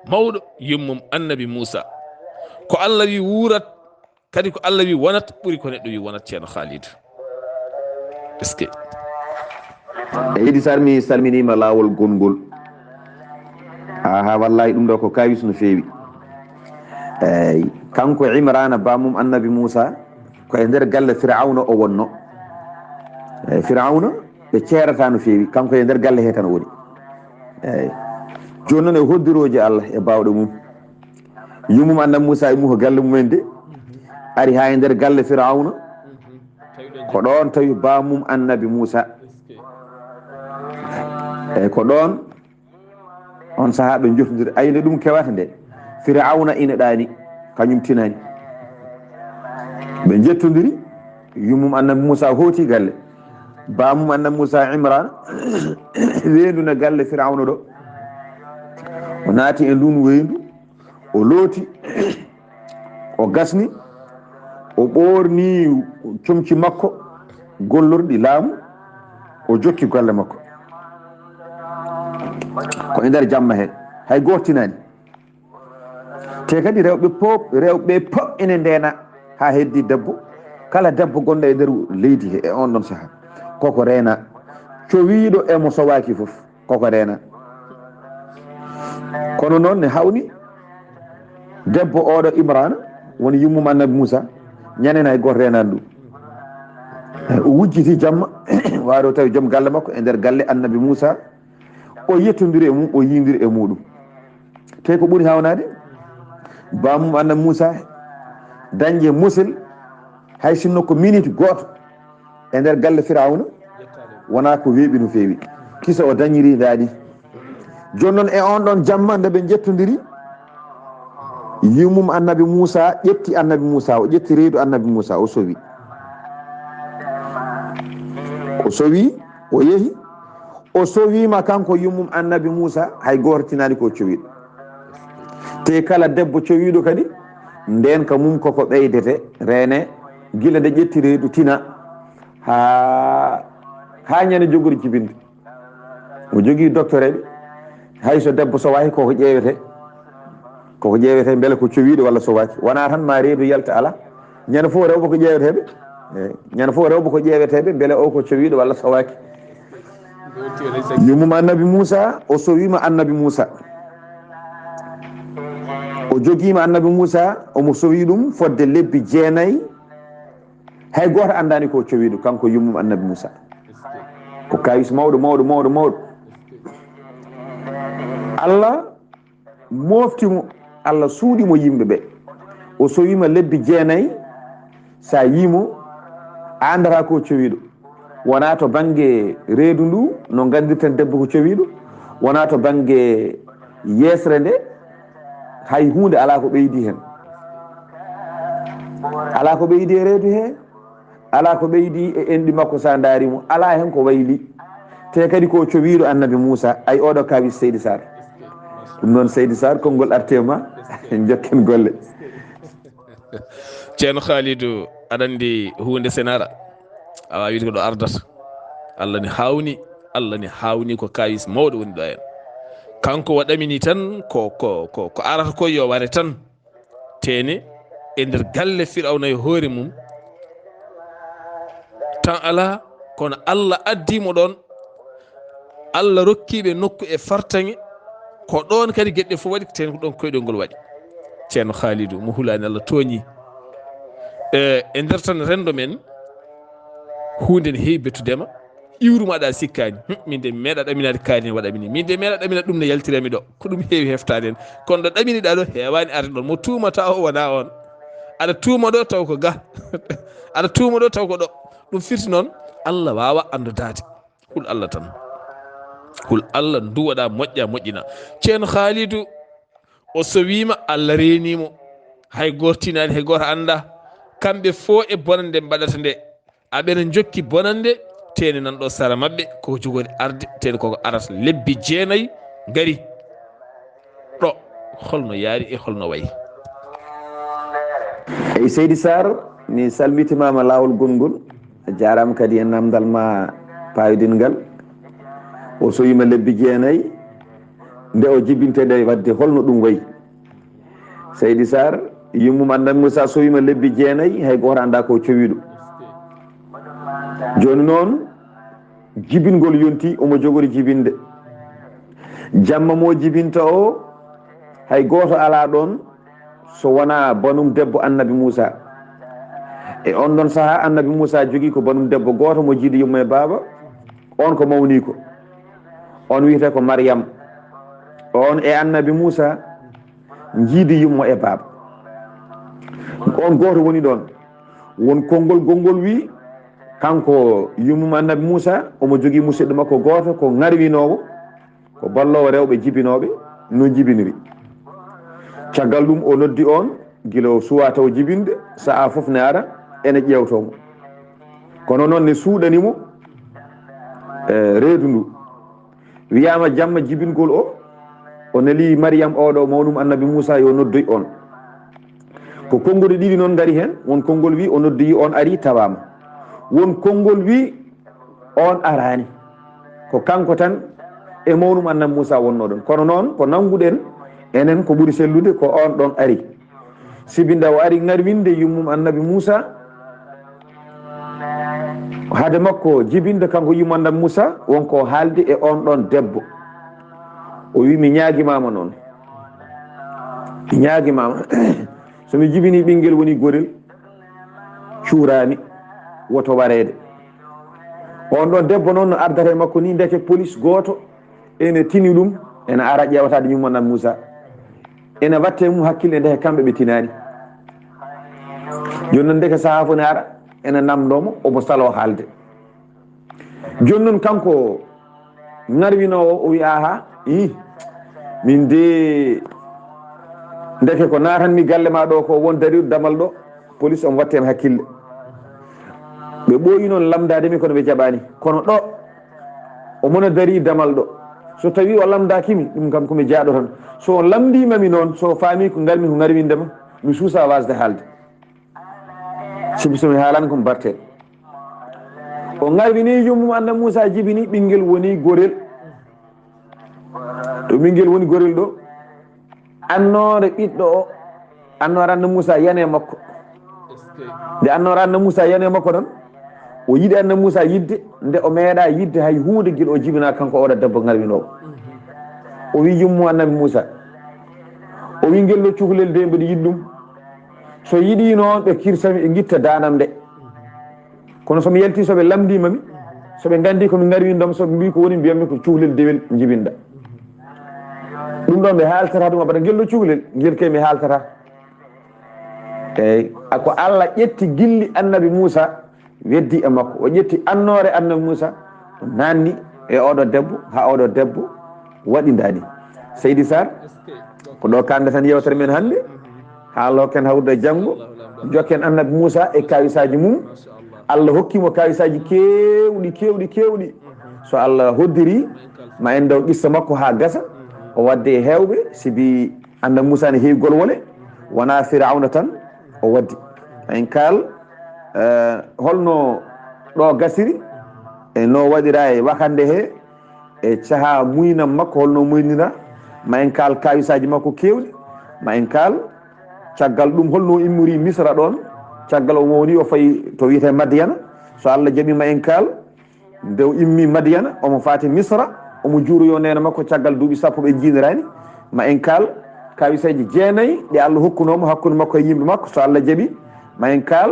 mawɗo, yummum annabi Muusa. Ko Allah wi wuurat, kadi ko Allah wi wonat, ɓuri ko neɗɗo wi wonat, Ceerno Khalid. Est-ce que? Eydi Sarr, mi salminiima laawol gonngol. Aha, wallahi ɗum ɗo ko kaawis no feewi. Eey, kanko Imrana, baammum annabi Muusa, ko e nder galle Firawna o wonno. Eey, Firawna, ɓe ceerata no feewi, kanko e nder galle he tan o woni. Eey. Jooni noon e hoddirooji Allah e baawɗe mum. Yummum annabi Muusa e mum ko galle mumen de. Ari haa e nder galle Firawna. Ko ɗoon tawi baammum annabi Muusa. Eey, ko ɗoon on sahaa ɓe njottondiri. Ayno ɗum kewata nde. Firawna ina ɗaani, kañum tinaani. Ɓe njettondiri, yummum annabi Muusa hooti galle. Baammum annabi Muusa Imrana, weendu na galle Firawna ɗo. O naati e ndun weyndu, o looti, o gasni, o ɓoorni comci makko gollorɗi laamu, o jokki golle makko. Ko e nder jamma he, hay gooto tinaani. Te kadi rewɓe pop, rewɓe pop ene ndeena haa heddi debbo. Kala debbo gonɗo e nder leydi he e on ɗon saha, koko reena. Cowiiɗo e mo sowaaki fof, koko reena. Kono noon ne hawni debbo oɗo Imrana, woni yummum Annabi Muusa, ñande hay gooto reenaani ɗum. O wujjiti jamma, waari o tawi joom galle makko e nder galle Annabi Muusa, o yettondiri e mum, o yiindiri e muɗum. Te ko ɓuri hawnaade, bammum Annabi Muusa dañde musel, hay sinno ko minute gooto, e nder galle Firawna, wonaa ko weeɓi no feewi. Kisa o dañiri ndaɗi. Jooni noon e on ɗon jamma nde ɓe njettondiri, yummum Annabi Muusa ƴetti Annabi Muusa, o ƴetti reedu Annabi Muusa, o sowi. O sowi, o yehi, o sowiima kanko yummum Annabi Muusa, hay gooto tinaani ko cowiiɗo. Te kala debbo cowiiɗo kadi, ndeenka mum koko ɓeydete, reene, gila nde ƴetti reedu tina, haa, haa ñande jogori jibinde. O jogii doktoreeɓe, hay so debbo sowaaki, koko ƴeewete, koko ƴeewete mbele ko cowiiɗo walla sowaaki. Wonaa tan ma reedu yalta, alaa. Ñande fof rewɓe ko ƴeeweteeɓe. Eey, ñande fof rewɓe ko ƴeeweteeɓe, mbele o ko cowiiɗo walla sowaaki. Yummum Annabi Muusa, o sowiima Annabi Muusa. O jogiima Annabi Muusa, omo sowi ɗum fodde lebbi jeenayi. Hay gooto anndaani ko cowiiɗo, kanko yummum Annabi Muusa. Ko kawis mawɗo, mawɗo, mawɗo, mawɗo. Allah mofti mo, Allah suuɗi mo yimɓe ɓe. O sowiima lebbi jeenayi, sa yii mo, a anndata ko cowiiɗo. Wonaa to bannge reedu ndu, no nganndirten debbo ko cowiiɗo, wonaa to bannge yeesre nde, hay huunde alaa ko ɓeydi heen. Alaa ko ɓeydi e reedu hee, alaa ko ɓeydi e enɗi makko, sa ndaari mo, alaa heen ko wayli. Te kadi ko cowiiɗo Annabi Muusa, ay oɗo kawis Seydi Sarr. Ɗum noon Seydi Sarr, konngol arte ma, en jokken golle. Ceerno Khalidou, aɗa anndi huunde senara, a waawii ko ɗo ardata. Allah ne hawni, Allah ne hawni ko kawis mawɗo woni ɗo en. Kanko o ɗamini tan ko, ko, ko, ko arata ko yo ware tan. Teene e nder galle Firawna e hoore mum. Tan alaa, kono Allah addi mo ɗoon. Allah rokki ɓe nokku e fartaŋe. Ko ɗoon kadi geɗe ɗe fof waɗi, teene ko ɗoon koyɗol ngol waɗi. Ceerno Khalidou, mo hulaani Allah tooñi. E, e nder tan renndo men, huunde ne heewi bettude ma. Iwru ma aɗa sikkaani. Hum, min de mi meeɗa ɗaminaade kaari ne waɗa mi ni. Min de mi meeɗa ɗaminaade ɗum ne yaltira mi ɗo. Ko ɗum heewi heftaade en. Kono ɗo ɗaminiɗa ɗo heewaani arde ɗon. Mo tuumata o wonaa on. Aɗa tuuma ɗo taw ko ga. Aɗa tuuma ɗo taw ko ɗo. Ɗum firti noon, Allah waawa anndudaade. Hul Allah tan. Hul Allah nduwoɗa moƴƴa moƴƴina. Ceerno Khalidou, o sowiima, Allah reeni mo. Hay gooto tinaani, hay gooto anndaa. Kamɓe fof e bonannde mbaɗata nde. Aɓe no njokki bonannde, teeni nan ɗo sara maɓɓe, koko jogori arde, teeni koko arata lebbi jeenayi ngari. Ɗo, holno yaari e holno wayi? Eyi, Seydi Sarr, mi salmitimaama laawol gongol. A jaaraama kadi e namdal ma paayodingal. O sowiima lebbi jeenayi. Nde o jibinte nde, wadde holno ɗum wayi? Seydi Sarr, yummum Annabi Muusa sowiima lebbi jeenayi, hay gooto anndaa ko cowiiɗo. Jooni noon, jibingol yonti, omo jogori jibinde. Jamma mo jibinta o, hay gooto alaa ɗoon so wonaa banum debbo Annabi Muusa. E on ɗon sahaa, Annabi Muusa jogii ko banum debbo gooto mo jiidi yumma e baaba. On ko mawniiko. On wiyetee ko Maryam. On e Annabi Muusa njiidi yumma e baaba. On gooto woni ɗoon. Won konngol, gonngol wi, kanko yummum Annabi Muusa, omo jogii musidɗo makko gooto ko ŋarwinoowo, ko balloowo rewɓe jibinooɓe, no jibiniri. Caggal ɗum o noddi on, gila o suwaa taw jibinde, sa'a fof ne ara, ene ƴeewtoo mo. Kono noon ne suuɗani mo, e, reedu ndu. Wiyaama jamma jibingol o, O neli Mariyam oɗo mawnum annabi Muusa yo noddoy on. Ko konngol ɗiɗi noon ngari heen, won konngol wi o noddoyi on ari tawaama. Won konngol wi on araani. Ko kanko tan e mawnum annabi Muusa wonnoo ɗon. Kono noon ko nannguɗen enen ko ɓuri sellude ko on ɗon ari. Sibinda o ari ngarwinde yummum annabi Muusa. Hade makko jibinde kanko yummum annabi Muusa won ko haalde e on ɗon debbo. O wi mi ñaagimaama noon. Mi ñaagimaama. So mi jibini ɓinngel woni gorel cuuraani woto wareede. On ɗon debbo noon no ardata e makko ni ndeke police gooto ene tini ɗum, ene ara ƴeewataade yummum annabi Muusa. Ene watte mum hakkille ndeke kamɓe ɓe tinaani. Jooni noon ndeke sahaa fof ne ara ene namndoo mo omo saloo haalde. Jooni noon kanko ŋarwinoowo o wi aha, ii, min de ndeke ko naatanmi galle ma ɗo ko won dariiɗo damal ɗo, police omo watte heen hakkille. Ɓe ɓooyi noon lamndaade mi kono ɓe jaɓaani. Kono ɗo omo no darii damal ɗo. So tawii o lamndaaki mi, ɗum kam ko mi jaaɗo tan. So o lamndiima mi noon, so o faamii ko ngarmi ko ŋarwinde ma, mi suusaa waasde haalde. Sibu so mi haalani ko mi bartee. O ŋarwini yummum annabi Muusa jibini ɓinngel woni gorel. To ɓinngel woni gorel ɗo, annoore ɓiɗɗo o, annoore annabi Muusa yani e makko. Nde annoore annabi Muusa yani e makko noon, o yiɗi annabi Muusa yiɗde, nde o meeɗa yiɗde hay huunde gila o jibina kanko oɗo debbo ŋarwinoowo. O wi yummum annabi Muusa, o wi ngel ɗo cukalel de mbeɗa yiɗi ɗum. So yiɗi noon ɓe kirsa mi, ɓe ngitta daanam nde. Kono so mi yalti, so ɓe lamndiima mi, so ɓe nganndi ko mi ŋarwinɗo ma, so ɓe mbii ko woni, mbiyammi ko cukalel dewel njibinɗa. Ɗum ɗo mi haaltata ɗum abada, ngel ɗo cukalel, ngel kay mi haaltata. Eey, a ko Allah ƴetti gilli annabi Muusa, weddi e makko. O ƴetti annoore annabi Muusa, o naanni e oɗo debbo, haa oɗo debbo waɗi ndaani. Seydi Sarr, ko ɗo kande tan yewtere men hannde. Haa loken hawrude janngo, jokken annabi Muusa e kawisaaji mum. Allah hokki mo kawisaaji keewɗi, keewɗi, keewɗi. So Allah hoddiri, ma en ndaw qissa makko haa gasa. O wadde e heewɓe, sibi annabi Muusa ne heewi golwole, wonaa Firawna tan o waddi. Ma en kaal, eh, holno ɗo gasiri, e no waɗira e wakande he, e caha muynam makko, holno muynira, ma en kaal kawisaaji makko keewɗi, ma en kaal caggal ɗum holno immori Misra ɗon, caggal o woni o fayi to wiyete Madiyana, so Allah jaɓi ma en kaal, nde o immi Madiyana, omo faati Misra, omo juuroyo neene makko caggal duuɓi sappo ɓe jiiniraani, ma en kaal kawiseeje jeenayi ɗe Allah hokkunoo mo hakkunde makko e yimɓe makko, so Allah jaɓi, ma en kaal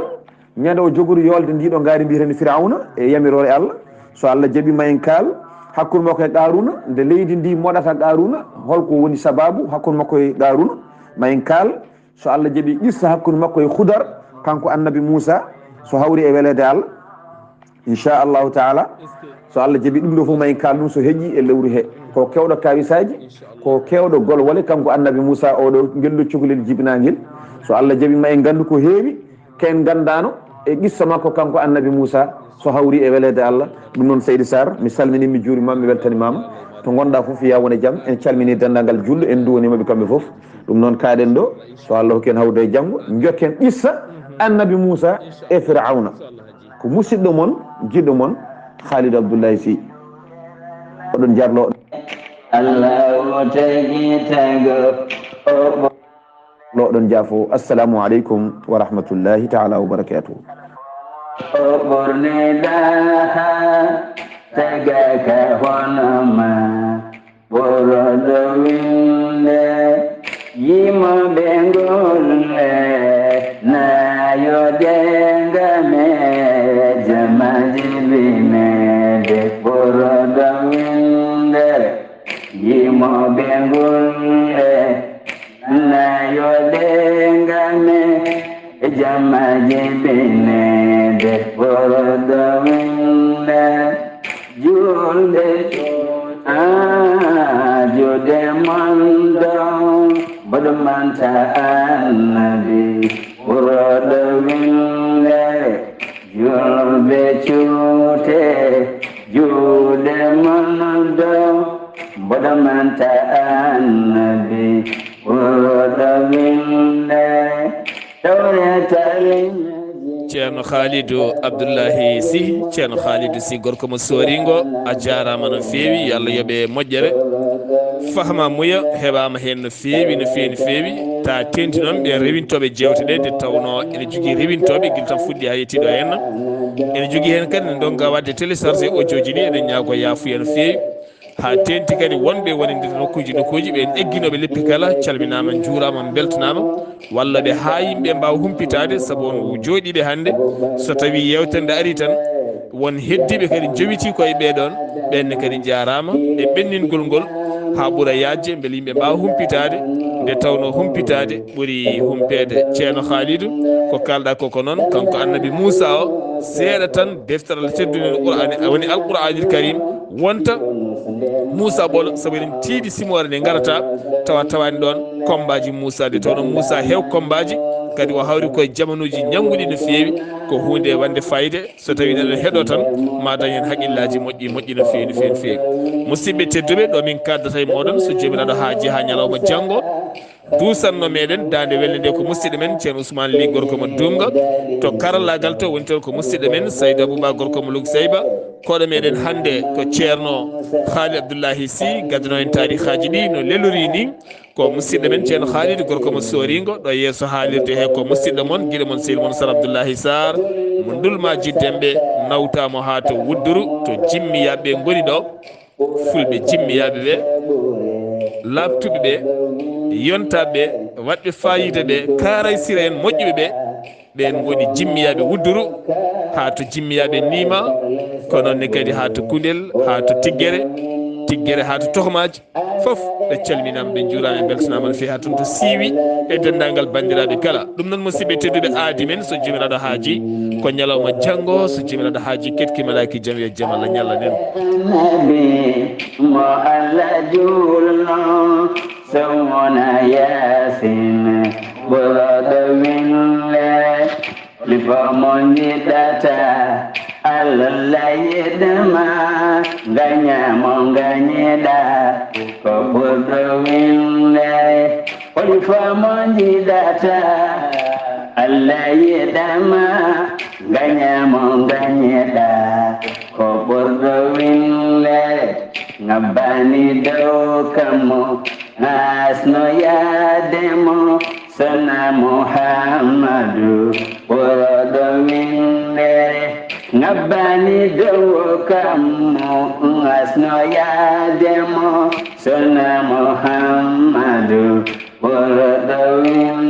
ñande o jogori yolde ndiɗo ngaari mbiyeten Firawna e yamiroore Allah. So Allah jaɓi ma en kaal hakkunde makko e Qaruna, nde leydi ndi moɗata Qaruna, holko woni sababu hakkunde makko e Qaruna, ma en kaal so Allah jaɓi qissa hakkunde makko e Khudar, kanko annabi Muusa, so hawri e weleede Allah. Inchallahu taala, so Allah jaɓi ɗum ɗo fof ma en kaal ɗum so heƴi e lewru he. Ko kewɗo kawisaaji, ko kewɗo golwole, kanko annabi Muusa oɗo, ngel ɗo cukalel jibinangel. So Allah jaɓi ma en nganndu ko heewi, ko en nganndaano e qissa makko kanko annabi Muusa, so hawri e weleede Allah. Ɗum noon Seydi Sarr, mi salmini, mi juurima, mi weltanimama. To ngonɗa fof, ya wone jam. En calmini denndangal julɓe, en nduwanima ɓe kamɓe fof. Ɗum noon kaaɗen ɗo, so Allah hokki en hawrude e janngo, jokken qissa annabi Muusa e Firawna. Ko musidɗo mon, jiɗɗo mon, Khalid Abdoulaye Sy. Oɗon jarlo. Allahu tagi tago, o ɓo- Lo ɗon jaafo. Assalamu aleykum wa rahmatullahi taala wa barakatuh. O ɓorniɗa ha tagaka hono ma, ɓoroɗo winde, yimoɓe golle, nayo dengame, jamaji binede, ɓoroɗo winde, yimoɓe golle, nayo dengame, jamaji binede, ɓoroɗo winde, julde, ah, juuɗe mon ɗo, mboɗo manta annabi, ɓoroɗo winde, julɓe cuute, juuɗe mon ɗo, Mboɗo manta annabi ɓurɗo winde tawreta rimiji. Ceerno Khalidou Abdoulahi Sy, Ceerno Khalidou Sy, gorko mo Sooringo, a jaaraama no feewi, yo Allah yoɓe moƴƴere. Fahma Muya heɓaama heen no feewi, no feewi, no feewi. Ta teenti noon ɓen rewintooɓe jeewte ɗe, nde tawnoo ene jogii rewintooɓe gila tan fuɗɗi haa yettii ɗo henna. Ene jogii heen kadi ne ndonka waɗde téléchargé audio ji ɗi, eɗen ñaago yaafuya no feewi. Haa teenti kadi wonɓe wonande nokkuuji nokkuuji, ɓeen egginooɓe leppi kala, calminaama, njuuraama, mbeltanaama. Walla ɓe haa yimɓe mbaawa humpitaade, sabu on jooɗiiɓe hannde, so tawii yeewtere nde arii tan, won heddiiɓe kadi njowitii koye ɓee ɗoon, ɓeen ne kadi njaaraama e ɓenningol ngol haa ɓura yaajde, mbele yimɓe mbaawa humpitaade, nde tawnoo humpitaade ɓuri humpeede. Ceerno Khalidou, ko kaalɗaa ko, ko noon, kanko Annabi Muusaa o, seeɗa tan deftere Allah teddunde Qur'aani, woni Alqur'aanil Kariim, wonta Muusaa Ɓolo, sabu eɗen tiiɗi simoore nde ngarata, tawa tawaani ɗoon kommbaaji Muusaa, nde tawnoo Muusaa heew kommbaaji, kadi o hawri koye jamanuuji ñannguɗi no feewi, ko huunde waɗnde fayida. So tawii neɗɗo heɗo tan, ma dañ heen haqillaaji moƴƴi, moƴƴi no feewi, no feewi, no feewi. Musidɓe tedduɓe, ɗo min kaaddata e mooɗon, so Joomiraaɗo haajii haa ñalawma janngo, duusanno meɗen daande welnde nde ko musidɗo men Ceerno Ousmane Ly, gorko mo Duumga. To karallaagal to woni toon ko musidɗo men Saydu Abouba, gorko mo Lug Seyba. Koɗo meɗen hannde ko Ceerno Khaali Abdoulahi Sy, gaddanoo en taarihaaji ɗi no lelorii ni. Ko musidɗo men Ceerno Khalidou, gorko mo Sooringo, ɗo yeeso haalirde he ko musidɗo mon, giɗo mon, sehil mon Sar Abdoulahi Sarr, mo Ndulmaaji Demɓe, nawtaa mo haa to Wudduru, to jimmiyaaɓe ngoni ɗo. Fulɓe jimmiyaaɓe ɓe, laaɓtuɓe ɓe, yontaaɓe ɓe, waɗɓe faayiida ɓe, kaaraysira en moƴƴuɓe ɓe, ɓeen ngoni jimmiyaaɓe Wudduru, haa to jimmiyaaɓe Niima, ko noon ne kadi haa to Kundel, haa to Tiggere, Tiggere haa to Tohmaaji. Fof ɓe calminaama, ɓe njuuraama, ɓe mbeltanaama no feewi haa toon to Siiwi e denndaangal banndiraaɓe kala. Ɗum noon, musidɓe tedduɓe, aadi men, so Joomiraaɗo haajii, ko ñalawma janngo, so Joomiraaɗo haajii, keɗki malaaki jam yo jam Allah ñallan en. Annabi mo Allah juulno, so wona Yaasin ɓurɗo winde. Holi fof mo njiɗata, Allah yiɗma, ngaña mo ngañiɗa, ko ɓurɗo winde. Holi fof mo njiɗata, Allah yiɗma, ngaña mo ngañiɗa, ko ɓurɗo winde. Ngabbani dow kammu, ngasno yaade mo, Sona Muhammadu ɓurɗo winde, ngabbani dow kammu, ngasno yaade mo. Sona Muhammadu ɓurɗo winde.